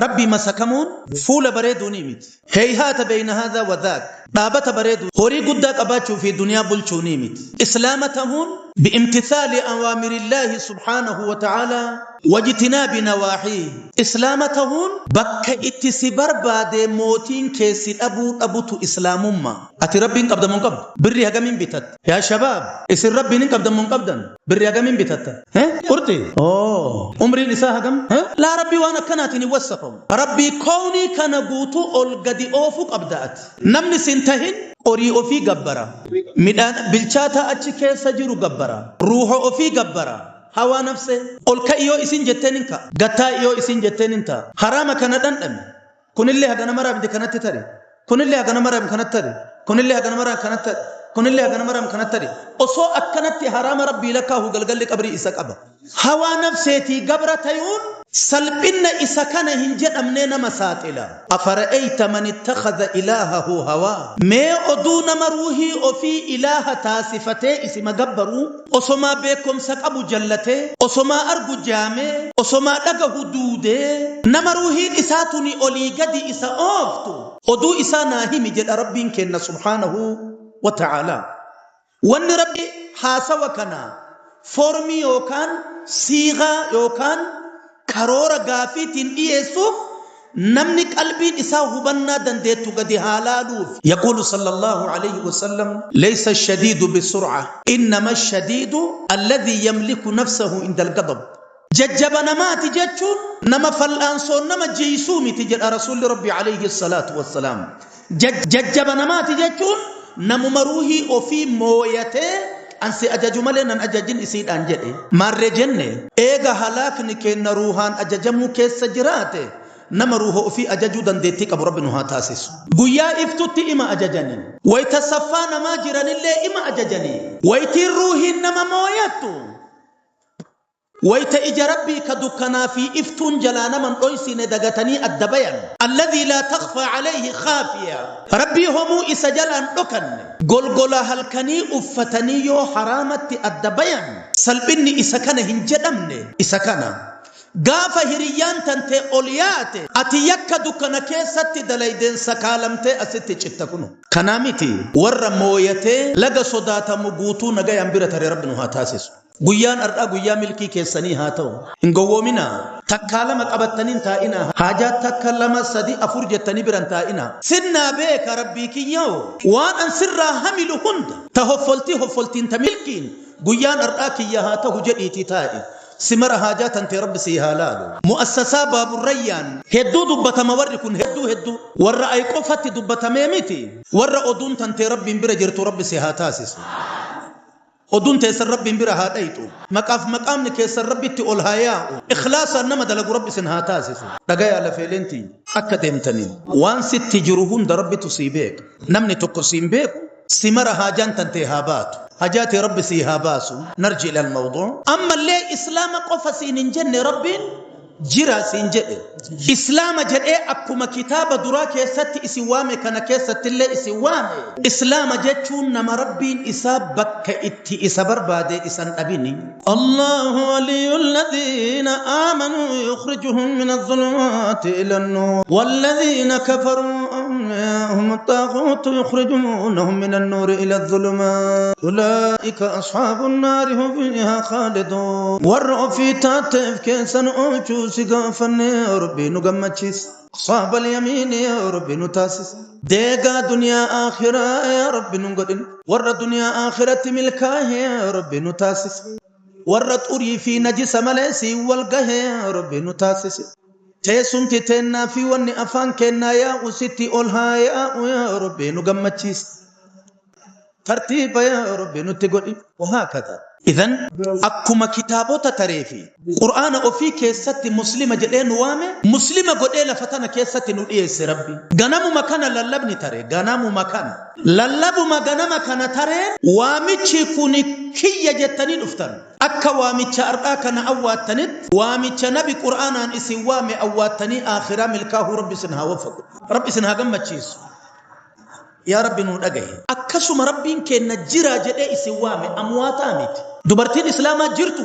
Rabbii masakamuun fuula bareeduunii miti. Heeyhaata beeyna haadhaa wa dhaak. Dhaabata bareedu horii guddaa qabaachuu fi duniyaa bulchuunii miti. Islaama tahuun bi'imtithaali awaamirillaahi subhaanahu wa ta'aalaa wajtinaabi nawaahiih. Islaama tahuun bakka itti si barbaade mootiin kee si dhabuu dhabutu islaamummaa. Ati Rabbiin qabda moo hin qabdu? Birrii hagamiin bitatta? Yaa shabaab, isin Rabbiin hin qabdan moo hin qabdan? Birrii hagamiin bitatta? Qurxi? Oo. Umriin isaa hagam? Laa, Rabbii waan akkanaatiin hin wassafamu. Rabbii kownii kana guutuu ol gadi oofuu qabda ati. Namni sin tahin horii ofii gabbara. Midhaan bilchaataa achi keessa jiru gabbara. Ruuha ofii gabbara. Hawaa nafsee. Ol ka'i yoo isin jetteen hin ka'a. Gad taa'i yoo isin jetteen hin taa'a. Haraama kana dhandhami. Kunillee hagana maraa miti kanatti tari. Kunillee hagana maraa kanatti tari. Kunillee hagana maraa kanatti tari. Kunillee hagana maraa kanatti tari. Osoo akkanatti haraama Rabbii lakkaahu galgalli qabrii isa qaba. Hawaa nafseetii gabra tayuun salphinna isa kana hin jedhamnee nama saaxila. Afara'ayta man ittakhadha ilaahahu hawaa. Mee oduu nama ruuhii ofii ilaaha taasifatee isima gabbaruu, osomaa beekomsa qabu jallatee, osomaa argu jaamee, osomaa dhagahu duudee, nama ruuhiin isaa tuni olii gadi isa ooftu oduu isaa naa himi jedha Rabbiin keenna subhaanahu wa ta'aalaa. Wanni Rabbi haasawa kana foormii yookaan siigaa yookaan karoora gaafiitiin dhiyeessuuf namni qalbiin isaa hubannaa dandeettu gadi haa laaluuf. Yaquulu sallallaahu alayhi wa sallam, Laysa ash-shadiidu bisur'a, innama ash-shadiidu alladhii yamliku nafsahu inda al-gadab. Jajjaba namaati jechuun nama fal'aansoon nama jiysuu miti jedha Rasuulli Rabbii alayhi salaatu wassalaam. Jajjaba namaati jechuun namuma ruuhii ofii mooyatee an si ajaju malee nan ajajin isiidhaan jedhe. Maarree jenne eega halaakni keenna ruuhaan ajajamuu keessa jiraate, nama ruuha ofii ajajuu dandeettii qabu Rabbi nu haa taasisu. Guyyaa iftutti ima ajajanii. Wayta saffaa namaa jiranillee ima ajajanii. Waytiin ruuhiin nama mooyattu, wayta ija Rabbii ka dukkanaa fi iftuun jalaa nama hin dhoysine dagatanii adda bayan. Alladhii laa takhfaa alayhi khaafiya. Rabbii homuu isa jalaa hin dhokanne. Golgola halkanii uffatanii yoo haraamatti adda bayan, salphinni isa kana hin jedhamne isa kana. Gaafa hiriyyaan tantee ol yaate, ati yakka dukkana keessatti dalaydeen sakaalamtee asitti citta kuno. Kanaa miti, warra mooyatee laga sodaatamu guutuu nagayaan bira tare Rabbi nu haa taasisu. Guyyaan har'aa guyyaa milkii keessanii haa ta'u. Hin gowwoominaa. Takkaa lama qabattanii hin taa'inaa. Haajaa takka, lama, sadi, afur jettanii bira hin taa'inaa. Sinnaa beeka Rabbii kiyyoo. Waan an sirraa hamilu hunda. Ta hoffoltii hoffoltiin ta milkiin guyyaan har'aa kiyya haa ta'u jedhiitii taa'i. Si mara haajaa tantee Rabbi sii haa laalu. Mu'assasaa Baaburrayyaan hedduu dubbatama, warri kun hedduu hedduu. Warra ay qofatti dubbatamee miti. Warra oduun tantee Rabbiin bira jirtu Rabbi si haa taasisu. Oduun teessan Rabbiin bira haa dhayxu. Maqaaf maqaamni keessan Rabbitti ol haa yaa'u. Ikhlaasaan nama dalagu Rabbi isin haa taasisu. Dhagayaa lafeeleen tiyya. Akka deemtaniin. Waan sitti jiru hunda Rabbitu sii beeka. Namni tokko siin beeku, si mara haajaan tantee haa baatu. Hajaa tee Rabbi sii haa baasu. Narji ilal mawduu. Ammallee Islaama qofa siin hin jenne Rabbiin. Jira siin jedhe. Islaama jedhee akkuma kitaaba duraa keessatti isin waame kana keessattillee isin waame. Islaama jechuun nama Rabbiin isaa bakka itti isa barbaade isa hin dhabini. Allaahu waliyyu alladhiina aamanuu yukhrijuhum mina azzulumaati ila annuur walladhiina kafaruu awliyaa'uhum axxaaguutu yukhrijuunahum mina annuuri ila azzulumaat ulaa'ika ashaabun naari hum fiihaa khaaliduun. Warra ofii taateef keessa nu oolchuu si gaafanne, yaa Rabbi nu gammachiisi. Ashaabal yamiini yaa Rabbi nu taasisi. Deegaa duniyaa aakhiraa yaa Rabbi nun godhin. Warra duniyaa aakhiratti milkaahe yaa Rabbi nu taasisi. Warra xurii fi najisa malee siin wal gahe yaa Rabbi nu taasisi. Teessumti teennaa fi wanni afaan keennaa yaa'u sitti ol haa yaa'u, yaa Rabbi nu gammachiisi. Tartiiba yaa Rabbi nutti godhi. Wahaakadha. Idan akkuma kitaabota taree fi Qur'aana ofii keessatti muslima jedhee nu waame, muslima godhee lafa tana keessatti nu dhiyeesse Rabbi. Ganamuma kana lallabni tare, ganamuma kana. Lallabuma ganama kana tareen waamichi kuni kiyya jettanii dhuftan. Akka waamicha har'aa kana awwaattanitti waamicha nabi Qur'aanaan isin waame awwaattanii aakhiraa milkaahuu Rabbi isin haa waffaqu. Rabbi isin haa gammachiisu. Yaa Rabbi nuu dhagahi. Akkasuma Rabbiin keenna jira jedhee isin waame, amwaataa miti. Dubartiin Islaamaa jirtu.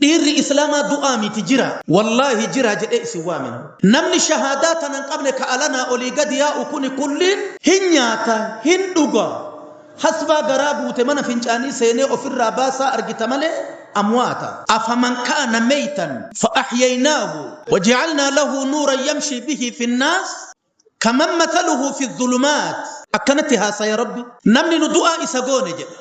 Dhiirri islaamaa du'aa miti jira, wallaahi jira jedhee isin waamina. Namni shahaadaa tana hin qabne ka alanaa olii gadi yaa'u kuni kulliin hin nyaata, hin dhuga, hasbaa garaa guute mana fincaanii seenee ofirraa baasaa argita malee amwaata. Afaman kaana meytan fa ahyaynaahu waja'alnaa lahu nuuran yamshii bihi fi nnaas kaman mathaluhu fi dhulumaat. Akkanatti haasaya Rabbi. Namni nu du'aa isa goone jedha.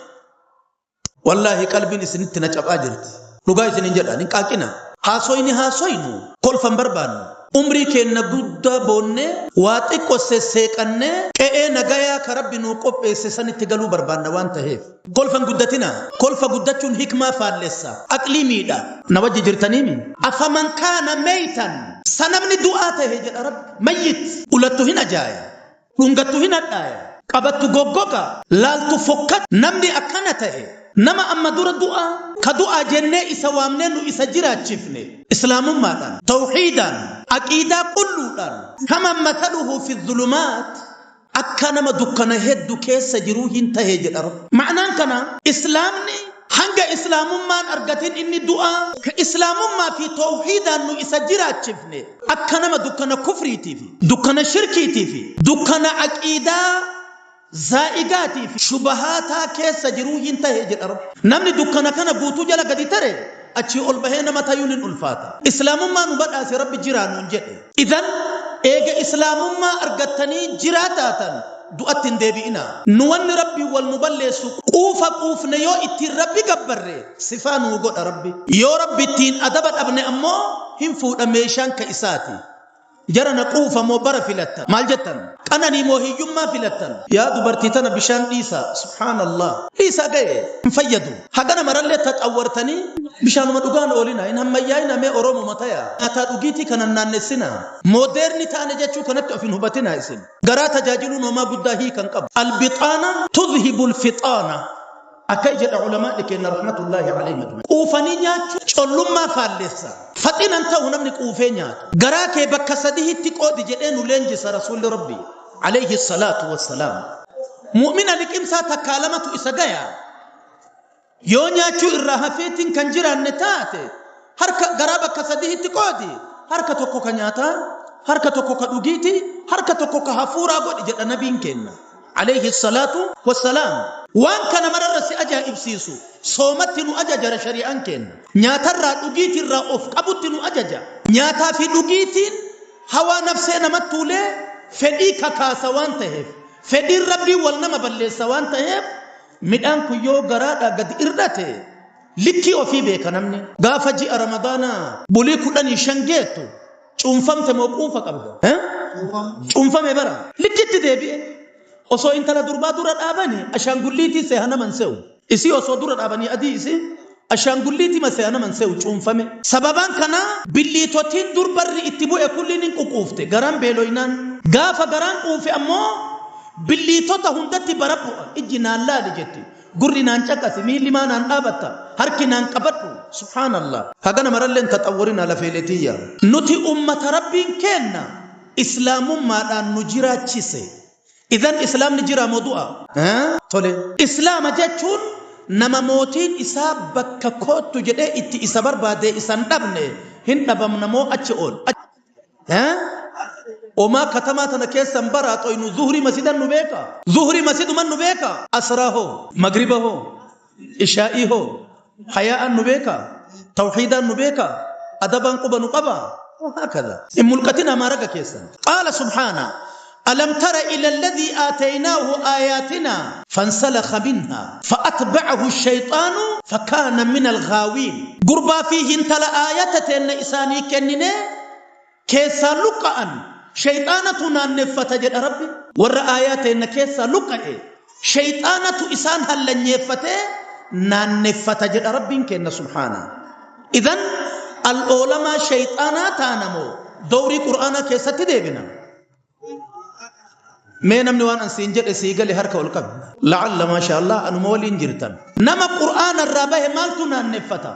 Wallaahi qalbiin isinitti na caphaa jirti. Dhugaa isinin jedha, hin qaaqina. Haasoyni haasoynu kolfa hin barbaannu. Umrii keenna guddaa boonnee waa xiqqo sesseeqannee qe'ee nagayaa ka Rabbi nuu qopheesse sanitti galuu barbaanna waan taheef. Kolfa hin guddatinaa. Kolfa guddachuun hikmaa faallessa. Aqlii miidha. Na wajji jirtaniimi? Afaman kaana meytan. Sa namni du'aa tahe jedha Rabbi. Mayyit. Ulattu hin ajaaya. Dhungattu hin hadhaaya. Qabattu goggoga. Laaltu fokkata. Namni akkana tahe nama amma dura du'aa, ka du'aa jennee isa waamnee nu isa jiraachifne, Islaamummaadhaan, tawhiidaan, aqiidaa qulluudhaan, kaman mathaluhu fi dhulumaat, akka nama dukkana heddu keessa jiruu hin tahe jedha Rabbi. Ma'naan kanaa Islaamni hanga Islaamummaan argatin inni du'aa, ka Islaamummaa fi tawhiidaan nu isa jiraachifne, akka nama dukkana kufriitii fi dukkana shirkiitii fi dukkana aqiidaa zaa'igaatii fi shubahaataa keessa jiruu hin tahe jedha Rabbi. Namni dukkana kana guutuu jala gadi tare achii ol bahee nama tayuun hin ulfaata. Islaamummaa nu badhaase Rabbi jiraa nuun jedhe. Idhan eega Islaamummaa argattanii jiraa taatan du'atti hin deebi'inaa. Nu wanni Rabbiin wal nu balleessu quufa quufne yoo ittiin Rabbi gabbarre sifaa nuu godha Rabbi. Yoo Rabbi ittiin adaba dhabne ammoo hin fuudha meeshaan ka isaati. Jarana quufa moo bara filattan? Maal jettan? Qananii moo hiyyummaa filattan? Yaa dubartii tana bishaan dhiisaa. Subhaanallah. Dhiisaa gaye. Hin fayyadu. Hagana marallee taxawwartanii bishaanuma dhugaan oolinaa. Hin hammayyaa'inaa mee Oromuma tayaa. Nyaataa dhugiitii kana hin naannessinaa. Moodeerni taane jechuu kanatti of hin hubatinaa isin. Garaa tajaajiluun homaa guddaa hiika hin qabu. Albixaana tudhibul fixaana. Akka jedha ulamaa'ni keenna rahmatullaahi alayhim ajma'in. Quufanii nyaachuun collummaa faallessa. Faxina hin ta'u namni quufee nyaatu. Garaa kee bakka sadihitti qoodi jedhee nu leenjisa Rasuulli Rabbii alayhi salaatu wassalaam. Mu'mina liqimsaa takkaa lamatu isa gaya. Yoo nyaachuu irraa hafeetiin kan jiraanne taate harka garaa bakka sadihitti qoodi. Harka tokko ka nyaataa, harka tokko ka dhugiiti, harka tokko ka hafuuraa godhi jedha nabiin keenna alayhi salaatu wassalaam. Waan kana mararra si ajaa'ibsiisu soomatti nu ajaja shari'aan keenna. Nyaatarraa dhugiitirraa of qabutti nu ajaja. Nyaataa fi dhugiitiin hawaa nafsee namatti tuulee fedhii kakaasa waan taheef, fedhiin Rabbii wal nama balleessa waan taheef, midhaan kun yoo garaadhaa gadi irdhate likkii ofii beeka namni. Gaafa ji'a Ramadaanaa bulii 15 geettu cuunfamte moo quufa qabda? Cuunfame bara. Likkitti deebi'e. Osoo intala durbaa dura dhaabani ashaangulliitii seha naman se'u. Isii osoo dura dhaabanii adii isii ashaangulliitii ma seha naman se'u cuunfame. Sababaan kanaa billiitotiin dur barri itti bu'e kulliin hin ququufte garaan beeloynaan. Gaafa garaan quufe ammoo billiitota hundatti bara bu'a. Ijji naan laali jetti. Gurri naan caqasi, miilli maa naan dhaabatta, harki naan qabadhu. Subhaanallah. Hagana marallee hin taxawwarinaa lafeelee tiyya. Nuti ummata Rabbiin keenna Islaamummaadhaan nu jiraachise. Idhan Islaamni jiraa moo du'a? Tole. Islaama jechuun nama mootiin isaa bakka koottu jedhee itti isa barbaadee isa hin dhabne hin dhabamna moo achi ool? Omaa katamaa tana keessan baraa xoynu zuhrii masidan nu beeka? Zuhrii masiduman nu beeka? Asraa hoo? Magriba hoo? Ishaa'ii hoo? Hayaa'aan nu beeka? Tawhiidaan nu beeka? Adabaan quba nu qaba? وهكذا. In mulqatinaa maaraga keessan. Qaala subhaana alam tara ila alladhii aataynaahu aayaatinaa fansalakha minhaa fa'atba'ahu shayxaanu fakaana min alghaawiin. Gurbaa fi hintala aayata teenna isaanii kenninee keessaa luqqa'an shayxaanatu naanneffata jedha Rabbi. Warra aayaa teenna keessaa luqqa'e shayxaanatu isaan hallanyeeffatee naanneffata jedha Rabbiin keenna subhaana. Idhan al-oolamaa shayxaanaa taana moo dowrii Qur'aanaa keessatti deebina? Mee namni waan an siin jedhe sii gale harka ol qabi. La'alla maasha Allah anuma waliin jirtan. Nama Qur'aana irraa bahe maaltu naanneffata?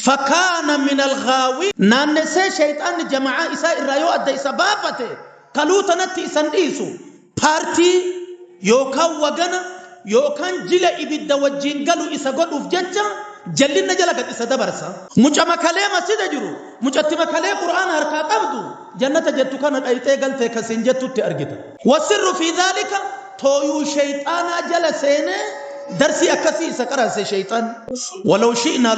Fakaana min alghaawii naannessee shayxaanni jama'aa isaa irraa yoo adda isa baafate kaluu tanatti isan dhiisu paartii yookaan wagana yookaan jila ibidda wajjiin galu isa godhuuf jecha Jallinna jala gad isa dabarsa. Mucaa makalee masjida jiru, mucatti makalee Qur'aana harkaa qabdu, jannata jettu kana dhayxee galtee kasiin jettutti argita. Wasirru fi dhaalika tooyuu shayxaanaa jala seenee darsii akkasii isa qaraase shayxaan. Walaw shi'naa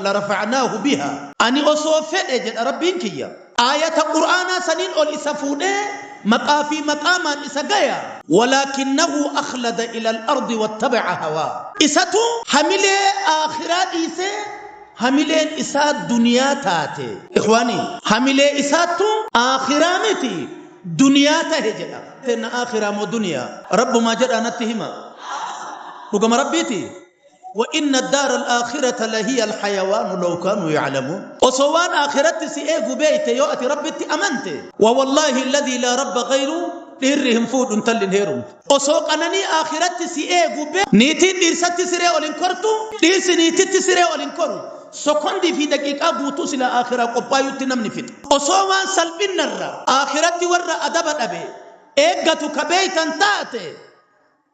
larafa'naahu biha. Ani osoo fedhe jedha Rabbiin kiyya. Aayata Qur'aanaa saniin ol isa fuudhee maqaa fi maqaamaan isa gaya. Walaakinnahu akhlada ila al-ardi wattaba'a hawaa. Isatu hamilee aakhiraa dhiisee hamileen isaa duniyaa taate. Ikhwaanii, hamilee isaattu aakhiraa miti duniyaa tahe jedha. Teenna aakhiraa moo duniyaa? Rabbumaa jedhaa natti hima. Dhugama Rabbiiti. وإن الدار الآخرة لهي الحيوان لو كانوا يعلمون. وصوان آخرت سيئه بيت يؤتي ربتي أمنت. ووالله الذي لا رب غيره dhiirri fuudhu intalli hin heerumtu. Osoo qananii aakiratti si eegu niitiin dhiirsatti siree ol hin kortu, dhiirsi niititti siree ol hin koru. Sokondii fi daqiiqaa guutuu sila aakiraa qophaayutti namni fixa. Osoo waan salphinnarra aakiratti warra adaba dhabe eeggatu ka beeytan taate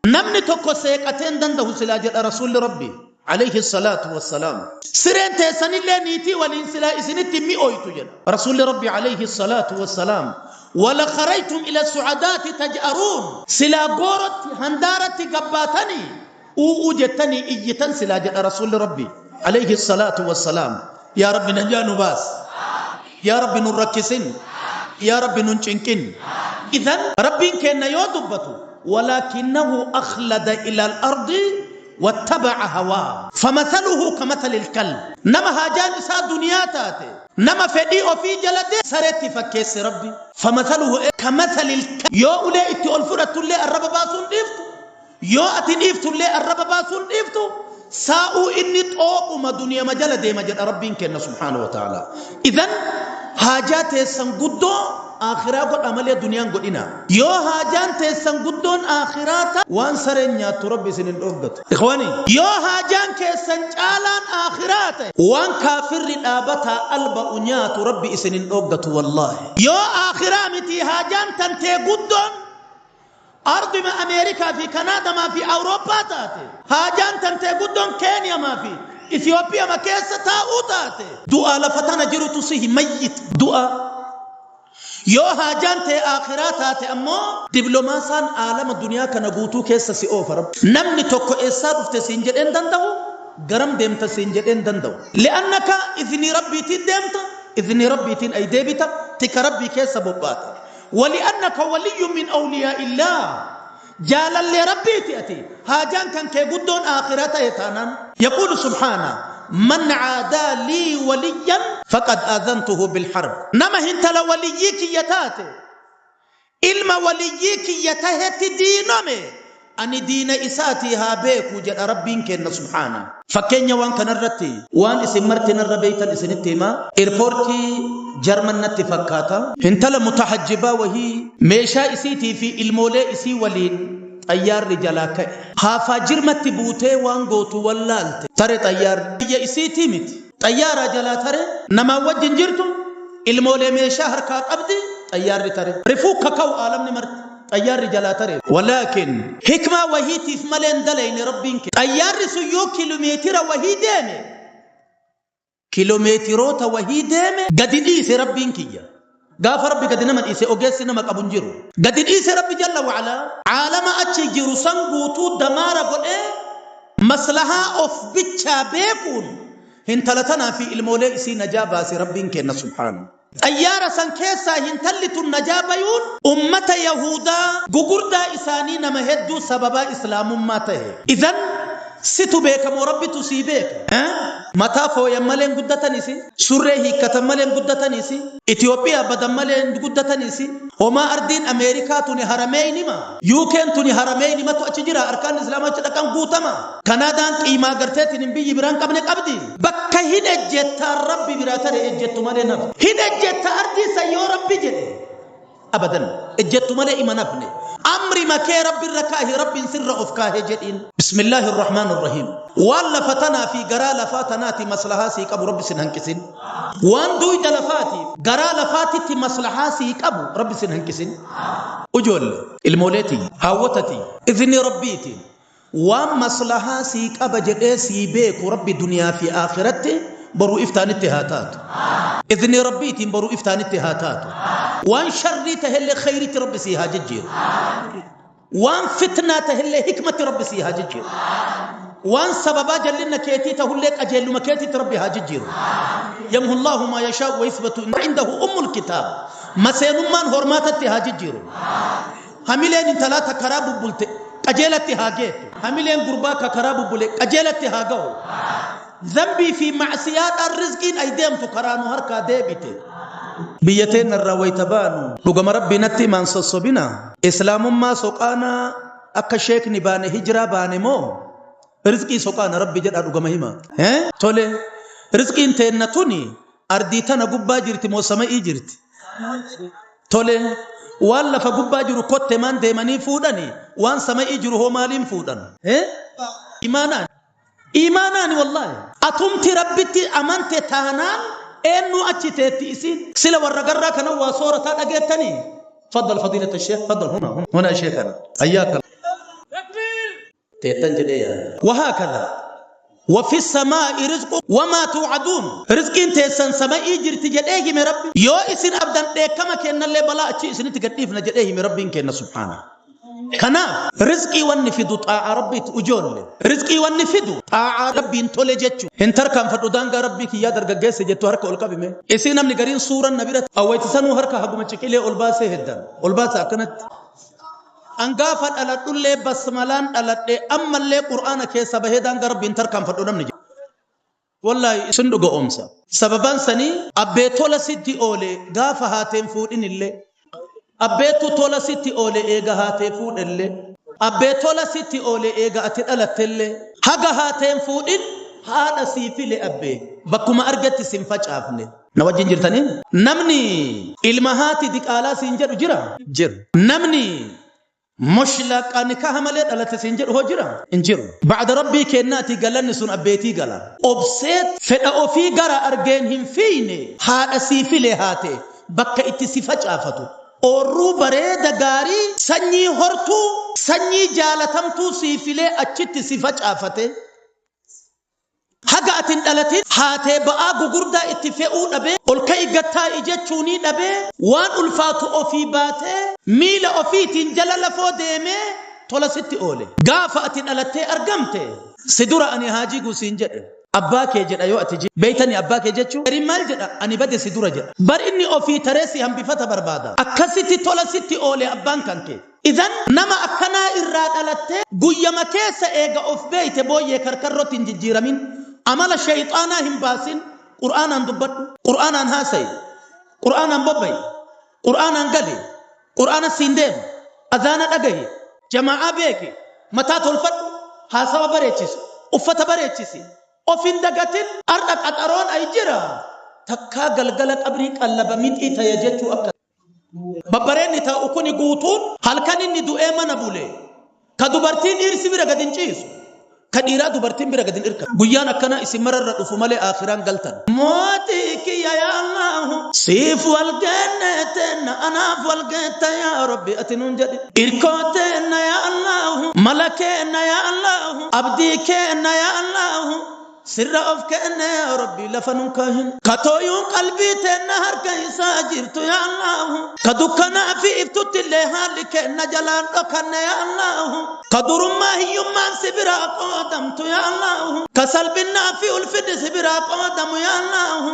namni tokko seeqatee hin danda'u silaa jedha Rasuulli Rabbi alayhi salaatu wassalaam. Sireen teessanillee niitii waliin silaa isinitti mi'ooytu jedha Rasuulli Rabbi alayhi salaatu wassalaam. Wala kharaytum ila su'adaati taj'aruun. Silaa goorotti handaaratti gabbaatanii u'uu jettanii iyyitan silaa jedha Rasuulli Rabbi alayhi salaatu wassalaam. Yaa Rabbi najaa nu baas. Yaa Rabbi nun rakkisin. Yaa Rabbi nun cinqin. Idhan Rabbiin keenna yoo dubbatu walaakinnahu akhlada ila al-ardi wattaba'a hawaa. Famathaluhu kamathali al-kalb. Nama haajaan isaa duniyaa taate, nama fedhii ofii jala deeme sareetti fakkeesse Rabbi. Famathaluhu kamathali al-kalb. Yoo ulee itti ol fudhattullee arraba baasuun dhiiftu, yoo ati dhiiftullee arraba baasuun dhiiftu, saa'uu inni xooquma duniyama jala deema jedha Rabbiin kenna subhaanahu wa ta'ala. Idhan haajaa teessan guddoo aakhiraa godha malee duniyaan godhina. Yoo haajaan teessan guddoon aakhiraa ta waan sareen nyaattu Rabbi isin hin dhoggatu. Ikhwani, yoo haajaan keessan caalaan aakhiraa ta'e waan kaafirri dhaabataa alba'u nyaatu Rabbi isin hin dhoggatu wallaahi. Yoo aakhiraa miti haajaan tantee guddoon ardima Ameerikaa fi Kanaadamaa fi Awurooppaa taate, haajaan tantee guddoon Keeniyamaa fi Itoophiyaa keessa taa'uu taate, du'aa lafa tana jirutu sihi mayyit du'aa. Yoo haajaan ta'e aakhiraa taate ammoo dipiloomaasaan aalama duniyaa kana guutuu keessa si oofa Rabbi. Namni tokko eessaa dhufte siin jedheen danda'u, garam deemta siin jedheen danda'u. Li'annaka iznii Rabbiitiin deemta, iznii Rabbiitiin ay deebita, tika Rabbii keessa bobbaata. Wali'annaka waliyyun min awliyaa illaah. Jaalallee Rabbiiti ati. Haajaan kan kee guddoon aakhiraa ta'e taanaan. Yaquulu subhaana man caadaa lii waliyyan faqad aadantuhu bilharb. Nama hintala waliyyii kiyya taate, ilma waliyyii kiyya tahetti diinome, ani diina isaatii haa beeku jedha Rabbiin kenna subhaana. Fakkeenya waan kanarratti waan isin marti narra beeytan isinitti himaa. Eerpoortii Jarman natti fakkaata. Hintala mutahajjibaa wahii meeshaa isiitii fi ilmoolee isii waliin xayyaarri jalaa ka'e. Haafaa jirmatti buutee waan gootu wallaalte. Tare xayyaarri. Biyya isiitii miti. Xayyaaraa jalaa tare namaan wajjin jirtu ilmoolee meeshaa harkaa qabdi xayyaarri tare. Rifuu kaka'u aalamni marti. Xayyaarri jalaa tare. Walaakin hikmaa wahiitiif malee hin dalayne Rabbiin kee. Xayyaarri sun yoo kiiloomeetira wahii deeme, kiiloomeetiroota wahii deeme gadi dhiise Rabbiin kiyya. Gaafa Rabbi gadi nama dhiise ogeessi nama qabu hin jiru. Gadi dhiise Rabbi jalla wa'alaa aalama achi jiru san guutuu damaara godhee maslahaa of bichaa beekuun hintala tanaa fi ilmoolee isii najaa baase Rabbiin kenna subhaanahu. Xayyaara san keessaa hintalli tun najaa bayuun ummata Yahudaa gugurdaa isaanii nama hedduu sababaa islaamummaa tahe. Idhan situ beekamoo Rabbitu sii beeka. Mataa fooyan malee hin guddatanisi, surree hiikkatan malee hin guddatanisi, Itoophiyaa badan malee hin guddatanisi. Homaa ardiin Ameerikaa tuni harameeynima, UK'n tuni harameeynimatu achi jira, arkaan islaamaa achi dhaqan guutama. Kanaadaan qiimaa garteetiin hin biyyi biraan qabne qabdi. Bakka hin ejjettaan Rabbi biraa tare ejjettu malee nafne. Hin ejjetta ardii san yoo Rabbi jedhe. Abadan ejjettu malee ima nafne. Amri makee Rabbi irra kaahi Rabbiin sirra of kaahe jedhiin. Bismillaahi irrahmaan irrahiim. Waan lafa tanaa fi garaa lafaa tanaati maslahaa sii qabu Rabbi sin hanqisin. Waan duyda lafaati garaa lafaatitti maslahaa sii qabu Rabbi sin hanqisin. Ujoolle ilmooleetii haawwatatii izni Rabbiitiin. Waan maslahaa sii qaba jedhee sii beeku Rabbi duniyaa fi aakiratti boruu iftaanitti haa taatu. Idni Rabbiitiin boruu iftaanitti haa taatu. Waan sharrii tahellee khayritti Rabbi sii haa jijjiiru. Waan fitnaa tahellee hikmatti Rabbi sii haa jijjiiru. Waan sababaa jallinna keetii tahullee qajeelluma keetiitti Rabbi haa jijjiiru. Yamhu Allahu maa yashaa'u wa yuthbatu indahu ummul kitaab. Maseenummaan hormaatatti haa jijjiiru. Hamileen intalaa ta karaa bubbulte qajeelatti haa geettu. Hamileen gurbaa ka karaa bubbule qajeelatti haa gahu. Zambii fi macsiyaadhaan rizqiin ay deemtu karaa nu harkaa deebite. Biyya teenna irraa wayta baanu dhugama Rabbii natti himaan sossobina. Islaamummaa soqaanaa akka sheekni baane hijiraa baane moo rizqii soqaana Rabbi jedhaa dhugama hima. Tole, rizqiin teenna tuni ardii tana gubbaa jirti moo sama'ii jirti? Tole, waan lafa gubbaa jiru kottemaan deemanii fuudhani, waan sama'ii jiru hoo maaliin fuudhan? Imaanaan. Imaanaani wallaahi. Atumti Rabbitti amante taanaan eennu achi teetti isiin? Sila warra garraa kana waa soorataa dhageettanii? Faddal fadiilata sheekh, faddal huna huna sheekana. Hayyaaka. Teettan jedhee yaada. Wahaakadha. Wafi samaa'i rizqu wamaa tuucaduun. Rizqiin teessan sama'ii jirti jedhee hime Rabbi. Yoo isin abdan dheekkama kennallee balaa achi isinitti gadhiifna jedhee hime Rabbiin kenna subhaana. Kanaaf rizqii wanni fidu xaa'aa Rabbiiti ujoolle. Rizqii wanni fidu xaa'aa Rabbiin tole jechu. Hin tarkaanfadhu daangaa Rabbii kiyyaa dargaggeessa jettu harka ol qabime. Isii namni gariin suuran na bira awwaytisanuu harka haguma ciqilee ol baasee heddan. Ol baasa akkanatti. An gaafa dhaladhullee basmalaan dhaladhe, ammallee Qur'aana keessa bahee daangaa Rabbiin tarkaanfadhu namni jedhu. Wallaahi isin dhuga oomsa. Sababaan sanii abbee tola sitti oole gaafa haateen fuudhinillee. Abbeetu tola sitti oole eega haatee fuudhellee. Abbee tola sitti oole eega ati dhalattellee. Haga haateen fuudhin haadha sii file abbee. Bakkuma argetti sin facaafne. Na wajjin jirtanii? Namni ilma haati diqaalaa siin jedhu jira? Jiru. Namni mushlaqa nikaha malee dhalate siin jedhu hoo jira? Hin jiru. Ba'da Rabbii kennaati galanni sun abbeetii gala. Obseet fedha ofii gara argeen hin fiine haadha sii file haate bakka itti si facaafatu. Oorruu bareeda gaarii sanyii hortuu sanyii jaalatamtuu sii filee achitti si facaafate. Haga ati hin dhalatin haatee ba'aa gugurdaa itti fe'uu dhabee, ol ka'i gad taa'i jechuunii dhabee, waan ulfaatu ofii baatee, miila ofiitiin jala lafoo deemee tola sitti oole. Gaafa ati dhalattee argamte si dura ani haa jigu siin jedhe. Abbaa kee jedha yoo ati jigde. Beeytanii abbaa kee jechuu? Gariin maal jedha? Ani bade si dura jedha. Bar inni ofii taree si hambifata barbaada. Akkasitti tola sitti oole abbaan kan kee. Idhan nama akkanaa irraa dhalattee guyyama keessa eega of beeyte booyyee karkarrotti hin jijjiiramin. Amala sheyxaanaa hin baasin. Qur'aanaan dubbadhu. Qur'aanaan haasayi. Qur'aanaan bobba'i. Qur'aanaan gali. Qur'aana siin deemu. Azaana dhagahi. Jamaa'aa beeki. Mataa tolfadhu. Haasawa bareechisi. Uffata bareechisi. Of hin dagatin. Ar'a qaxaroon ay jira. Takkaa galgala qabrii qallaba mixii taya jechuu akka. Babbareenni taa'u kuni guutuun halkan inni du'ee mana bule. Ka dubartii dhiirsi bira gad hin ciisu. Ka dhiiraa dubartiin bira gad hin irkatu. Guyyaan akkanaa isin mararra dhufu malee aakhiraan galtan. Mootii kiyya yaa Allaahu siif wal geenne teenna anaaf wal geetta yaa Rabbi ati nuun jedhi. Irkoo teenna yaa Allaahu, mala keenna yaa Allaahu, abdii keenna yaa Allaahu. Sirra of kenne yaa Rabbi lafa nun kaahin. Ka tooyuun qalbii teenna harka isaa jirtu yaa Allaahu. Ka dukkanaa fi iftutti illee haalli keenna jalaan dhokanne yaa Allaahu. Ka durummaa hiyyummaan si biraa qoodamtu yaa Allaahu. Ka salphinnaa fi ulfinni si biraa qoodamu yaa Allaahu.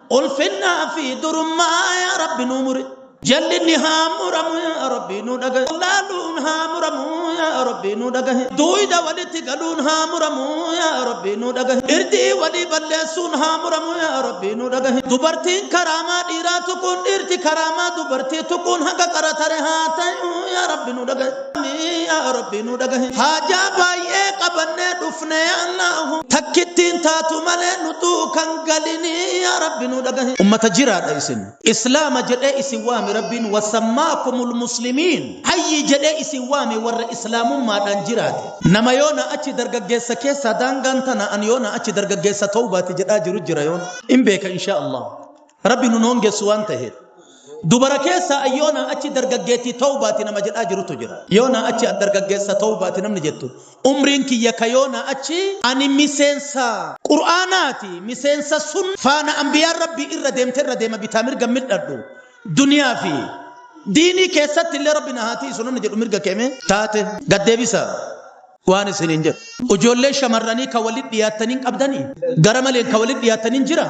Ulfinnaa fi durummaa yaa Rabbi nuu muri. Jallinni haa muramu yaa Rabbi nu dhagahi. Wallaaluun haa muramu yaa Rabbi nu dhagahi. Duuyda walitti galuun haa muramu yaa Rabbi nu dhagahi. Irdii walii balleessuun haa muramu yaa Rabbi nu dhagahi. Dubartiin karaamaa dhiiraa tuquun, dhiirti karaamaa dubartii tuquun haga qaratare haa ta'u yaa Rabbi nu dhagahi. Yaa Rabbi nu dhagahi. Haajaa baay'ee qabannee dhufne yaa Allahu. Takkittiin taatu malee nu duukan galinii yaa Rabbi nu dhagahi. Ummata jiraadha isin. Islaama jedhee isin waame Rabbiin, wasammaakumul muslimiin. Hayyi jedhee isin waame warra islaamummaadhaan jiraate. Nama yoona achi dargaggeessa keessaa daangaan tana an yoona achi dargaggeessa tawbaati jedhaa jiru jira yoona. In beeka inshaa Allah. Rabbi nun hongessu waan taheef. Dubara keessa ayyoona achi dargaggeettii tawbaati nama jedhaa jirutu jira. Yoona achi dargaggeessa tawbaati namni jettu. Umriin kiyya ka yoona achi ani miseensa Qur'aanaati, miseensa sun faana ambiyaan Rabbii irra deemte irra deema, bitaa mirga mil'adhu. Duniyaa fi diinii keessatti illee Rabbi na haa tiisu namni jedhu mirga keeme taate gaddeebisa. Waan isiniin jedhu. Ijoollee shamarranii ka walit dhiyaattaniin qabdanii? Gara maleen ka walit dhiyaattaniin jira?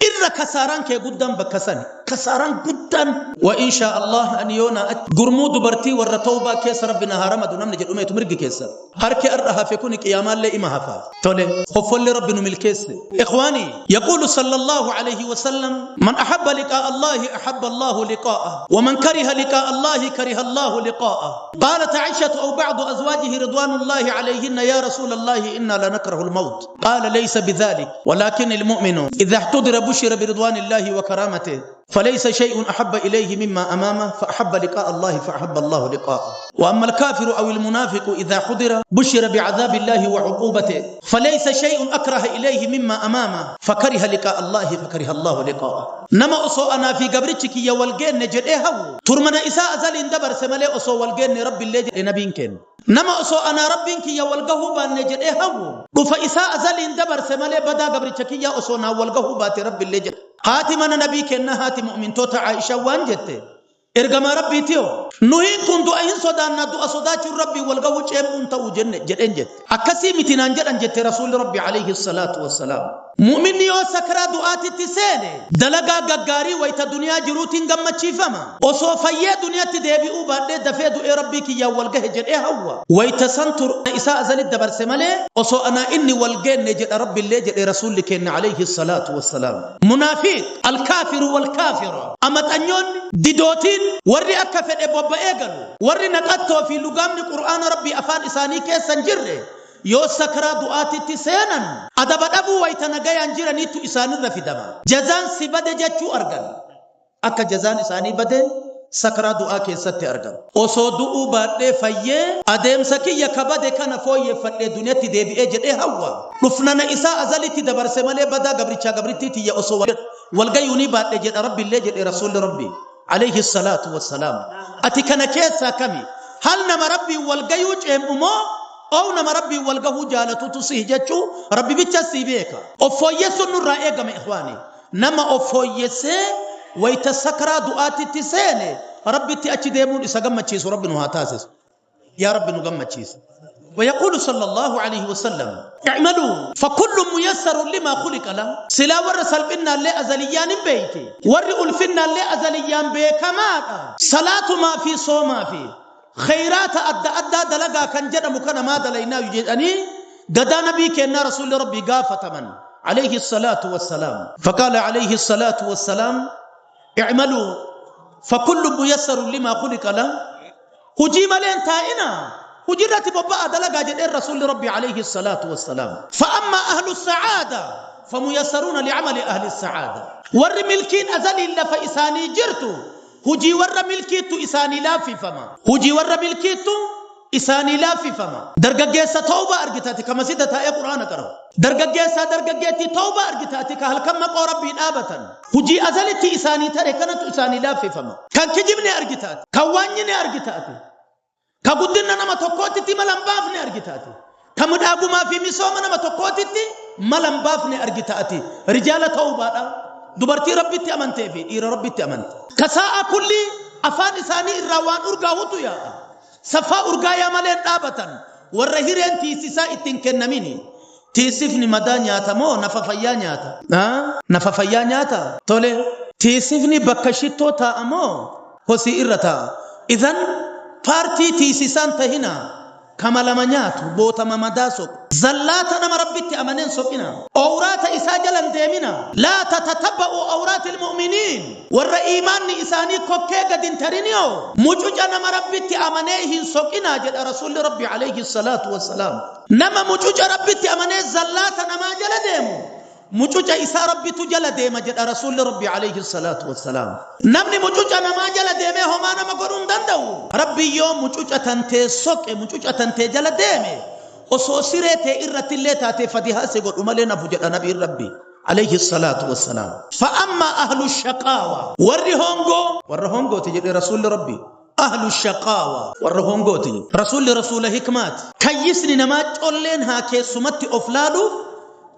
Irra kasaaraan kee guddaan bakka sani. Kasaaraan guddaan. Wa insha Allah ani yoona gurmuu dubartii warra tawbaa keessa Rabbi na haa ramadu namni jedhu meetu mirgi keessa. Harki arra hafe kuni qiyaamaallee ima hafa. Tole. Hoffollee Rabbi nu milkeesse. Ikhwaani, yaquulu sallallahu alayhi wa sallam, man ahabba liqaa'a Allahi ahabba Allahu liqaa'ah, wa man kariha liqaa'a Allahi kariha Allahu liqaa'ah. قالت عائشة أو بعض أزواجه رضوان الله عليهن: يا رسول الله، إنا لنكره الموت. قال: ليس بذلك، ولكن المؤمن إذا احتضر بشر برضوان الله وكرامته، فليس شيء أحب إليه مما أمامه، فأحب لقاء الله فأحب الله لقاءه. وأما الكافر أو المنافق إذا حضر بشر بعذاب الله وعقوبته، فليس شيء أكره إليه مما أمامه، فكره لقاء الله فكره الله لقاءه. Nama osoo anaa fi gabrichi kiyya wal geenne jedhee hawwu turmana isaa azaliin dabarse malee osoo wal geenne Rabbi illee jedhe nabiin kenna. Nama osoo anaa Rabbiin kiyya wal gahuu baanne jedhee hawwu dhufa isaa azaliin dabarse malee badaa gabricha kiyya osoo naa wal gahuu baate Rabbi illee jedhe. Haati mana nabii kenna, haati mu'mintoota Aisha waan jette: "Ergamaa Rabbiitiyo, nuhiin kun du'a hin sodaanna, du'a sodaachuun Rabbii wal gahuu ceemmuun ta'uu jenne" jedheen jette. "Akkasii miti naan jedhan" jette Rasuulli Rabbi alayhi salaatu wassalaam. Mu'minni yoo sakraa du'aatitti seene dalagaa gaggaarii wayita duniyaa jiruutiin gammachiifama. Osoo fayyee duniyaatti deebi'uu baadhee dafee du'ee Rabbii kiyyaan wal gahe jedhee hawwa. Wayita san tur isaa azalitti dabarse malee osoo anaa inni wal geenne jedha Rabbi illee jedhe Rasuulli keenya alayhi salaatu wassalaam. Munaafiq, alkaafiru walkaafira, amaxanyoonni, didootiin, warri akka fedhe bobba'ee galu, warri naqattoo fi lugaamni Qur'aana Rabbii afaan isaanii keessa hin jirre yoo sakraa du'aatitti seenan adaba dhabuu wayita nagayaan jiraniitu isaanirra fidama. Jazaan si bade jechuu argan. Akka jazaan isaanii bade sakraa du'aa keessatti argama. Osoo du'uu baadhee fayyee adeemsa kiyya kabade kana fooyyeffadhee duniyaatti deebi'ee jedhee hawwa. Dhufnana isaa azalitti dabarse malee badaa gabrichaa gabrittii tiyya osoo walgayuunii baadhee jedha Rabbi illee jedhe Rasuulli Rabbi alayhi salaatu wassalaam. Ati kana keessaa kami? Hal nama Rabbiin walgayuu ceem'u moo oo nama Rabbiin walgahuu jaalatutu sihi jechuu Rabbi bicha sii beeka. Of fooyyessuun nurraa eegama, ikhwaani. Nama of fooyyessee wayita sakraa du'aatitti seene Rabbitti achi deemuun isa gammachiisu Rabbi nu haa taasisu. Yaa Rabbi, nu gammachiisa. ويقول صلى الله عليه وسلم: اعملوا فكل ميسر لما خلق له. سلا ور سلبنا اللي أزليان بيتي ور ألفنا اللي أزليان بيكما صلاة ما في، صوم في، خيرات أدى أدى دلقا كان جد مكان ما دلينا يجدني قدا نبي كنا رسول ربي قافة من عليه الصلاة والسلام، فقال عليه الصلاة والسلام: اعملوا فكل ميسر لما خلق له. Hujii maleen taa'ina, hujirratti bobba'a, dalagaa jedheen Rasuulli Rabbi alayhi salaatu wassalaam. فأما أهل السعادة فميسرون لعمل أهل السعادة. Warri milkiin azaliin lafa isaanii jirtu hujii warra milkiittu isaanii laaffifama, hujii warra milkiittu isaanii laaffifama. Dargaggeessa tawbaa argitaati ka masjida taa'ee Qur'aana qara'u, dargaggeessaa dargaggeettii tawbaa argitaati ka halkan maqoo Rabbii dhaabatan, hujii azalitti isaanii tare kanatu isaanii laaffifama. Kan kijibne argitaati, kan waanyine argitaati, ka guddina nama tokkootitti mala hin baafne argitaati, ka midhaagumaa fi misooma nama tokkootitti mala hin baafne argitaati. Rijaala tawbaadha, dubartii Rabbitti amantee fi dhiira Rabbitti amante ka sa'a kulli afaan isaanii irraa waan urgaahutu yaa'a, safaa urgaayaa malee dhaabatan, warra hireen tiisisaa ittiin kennamini. Tiisifni madaa nyaata moo nafa fayyaa nyaata? Nafa fayyaa nyaata. Tole, tiisifni bakka shittoo taa'a moo hosii irra taa'a? Idan paartii tiisisaan tahina kama lama nyaatu bootama madaa soqu. Zallaata nama Rabbitti amaneen soqina. Awraata isaa jalan deemina. لا تتتبعوا عورات المؤمنين. Warra iimaanni isaanii kokkee gad hin tariniyoo. Mucuca nama Rabbitti amanee hin soqina jedha Rasuulli Rabbi alayhi salaatu wassalaam. Nama mucuca Rabbitti amanee zallaata namaa jala deemu, mucuca isaa Rabbitu jala deema jedha Rasuulli Rabbi alayhi salaatu wassalaam. Namni mucuca namaa jala deemee homaa nama godhuu hin danda'u. Rabbi yoo mucuca tantee soqe, mucuca tantee jala deeme, osoo siree tee irratti illee taatee fadihaa si godhu malee nafu jedha nabiin Rabbi. عليه الصلاة والسلام. فأما أهل الشقاوة ورهونغو ورهونغو تجد رسول ربي أهل الشقاوة ورهونغو تجد رسول رسول حكمات كيسني نما تولين ها كيسمت أفلالو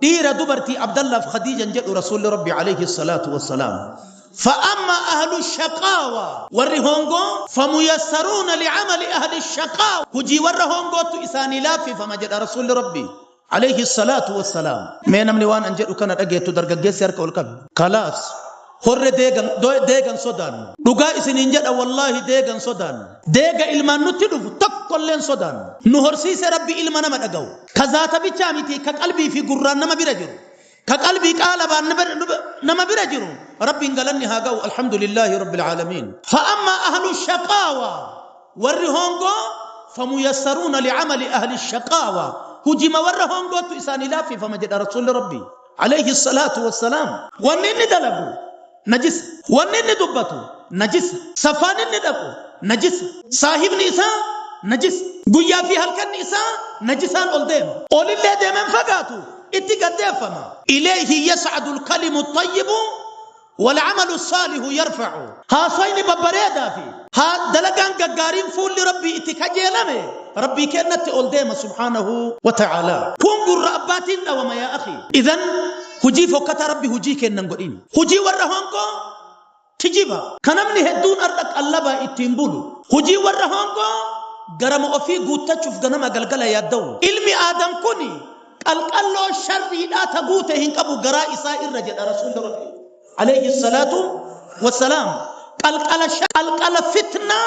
دير دبرتي عبد الله في خديجة جد رسول ربي عليه الصلاة والسلام. فأما أهل الشقاوة ورهونغو فميسرون لعمل أهل الشقاوة هجي ورهونغو تإساني لافي فما جد رسول ربي عليه الصلاة والسلام. ما نمني وان أنجل كان أجيت درجة جسر كول كب خلاص هر ديجن ديجن سودان لقى إسنين جد والله ديجن سودان ديجا إلمان نتلف تكلن سودان نهرسي سربي إلمان ما أجو كذا تبي تامتي كقلبي في قران نما بيرجر كقلبي قالب نما بيرجر ربي قالني هاجو الحمد لله رب العالمين. فأما أهل الشقاوة ورهونغو فميسرون لعمل أهل الشقاوة هجم ورهونغو تإساني لافي فما جد رسول ربي عليه الصلاة والسلام. ونين دلقو نجس ونين دبتو نجس سفان ندقو نجس صاحب نيسا نجس قيا في هلك النساء نجسان أولدين قول الله ديمن فقاتو اتقدفما إليه يسعد الكلم الطيب والعمل الصالح يرفع. ها صين ببريدا في ها دلقان قارين فول لربي اتكجيلمي ربي كأنت أولديم سبحانه وتعالى. كون قرأباتين وما يا أخي. إذن هجي فوكتا ربي هجي كأنن قرين هجي ورهونكو تجيبا كنمني هدون أردك اللبا اتنبولو هجي ورهونكو غرام أفي قوتا تشوف غنما قلقلا يدو علمي آدم كوني قلقلو شري لا تقوته هنكبو غراء سائر رجل رسول ربي عليه الصلاة والسلام. قلقل فتنة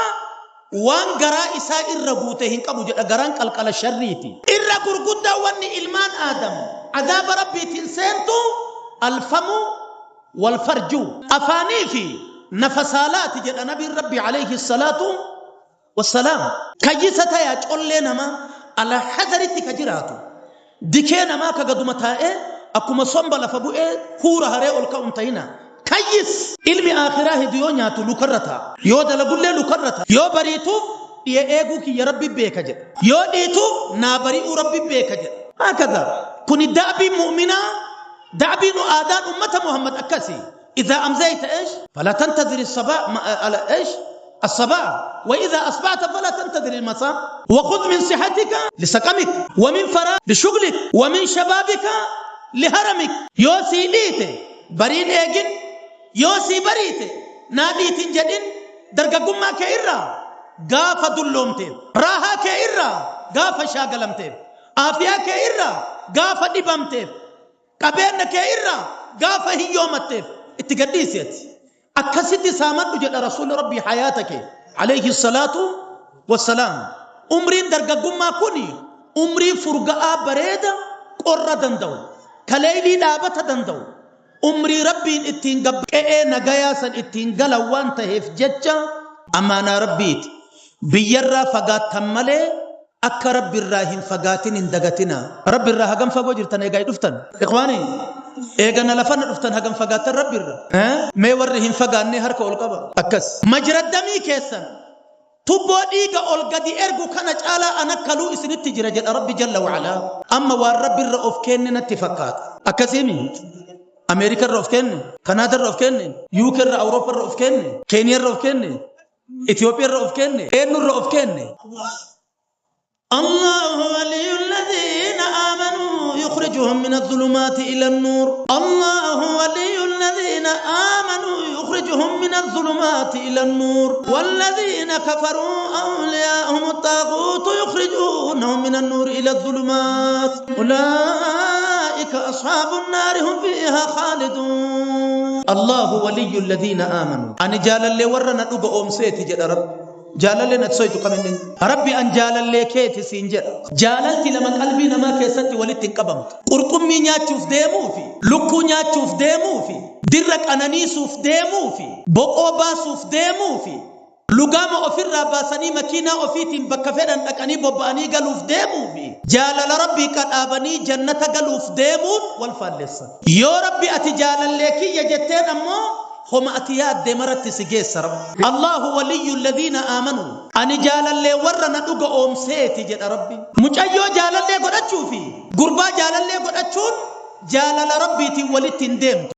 وان غراء سائر رقوته هنكبو غران قلقل شريتي إرى قرقودا واني إلمان آدم عذاب ربي تنسينتو الفم والفرج أفاني في نفسالات جل نبي ربي عليه الصلاة والسلام. كجيسة يا تقول ما على حذرتك جراتو دكينا ما كقدمتها إيه أكما صنب لفبو إيه هورا هري الكون تينا كيس علم آخره ديونيا تلوكرتا يو دلقول لوكرتا يو بريتو يا إيجو كي يا ربي بيكجر يو ديتو نابري ربي بيكجر هكذا كن دعبي مؤمنة دعبي آدان أمة محمد أكسي إذا أمزيت إيش فلا تنتظر الصباح على إيش الصباح وإذا أصبحت فلا تنتظر المساء وخذ من صحتك لسقمك ومن فراغ لشغلك ومن شبابك لهرمك. يوسي ليته برين إيجن يوسي بريته نادي تنجدين درجة قمة كإرة قافة دلومتين راها كإرة قافة شاقلمتين آفيا كإرة قافة دبمتين قبين كإرة قافة هيومتين اتقديسيت أكسد سامد جل رسول ربي حياتك عليه الصلاة والسلام. عمرين درجة قمة كوني عمري فرقاء بريدة قرة دندو كليلي لابة دندو عمري ربي اتين قب ايه نقياسا اتين قلوان تهف ججا أمانا ربيت بيرا فقات تمالي أكا ربي الراهن فقاتين اندقتنا ربي الراها قم فقو جرتن ايقاي دفتن إخواني ايقانا لفن دفتن هقم فقاتن ربي الرا ما يوريهن فقاني هركو القبا أكس مجرى الدمي كيسن تبو ديغا اولغدي ارغو كان جالا انا كلو اسن تجرى جل ربي جل وعلا. اما والرب الرؤوف كين نتفقات اكسيمي امريكا الرؤوف كين كندا الرؤوف كين يوكي اوروبا الرؤوف كين كينيا الرؤوف كين اثيوبيا الرؤوف كين ان الرؤوف كين. الله ولي الذين آمنوا يخرجهم من الظلمات إلى النور. الله ولي الذين آمنوا يخرجهم من الظلمات إلى النور والذين كفروا أولياءهم الطاغوت يخرجونهم من النور إلى الظلمات أولئك أصحاب النار هم فيها خالدون. الله ولي الذين آمنوا أنا جال اللي ورنا نبقى أمسيتي جل رب جالالي نتسويتو كمن ربي أن جالالي كيتي سينجر جالالتي لما قلبي نما كيستي ولتي قبمت قرقمي نياتشوف ديمو في لكو نياتشوف ديمو في درك أنانيسوف ديمو في بقو باسوف ديمو في لقام أفر باسني مكينة أفيتين بكفرن أكني بباني قالوف ديمو في جالال ربي كان أبني جنة قالوف ديمو والفالس يا ربي أتي جالالي كي يجتين أمو هم أتياد دمرت سجيس رب. الله ولي الذين آمنوا أني جال اللي ورنا دقا أم سيتي جد ربي مجأيو جال اللي قد أتشوفي قربا جال اللي قد أتشون Jaalala Rabbiitiin walitti hin deemtu.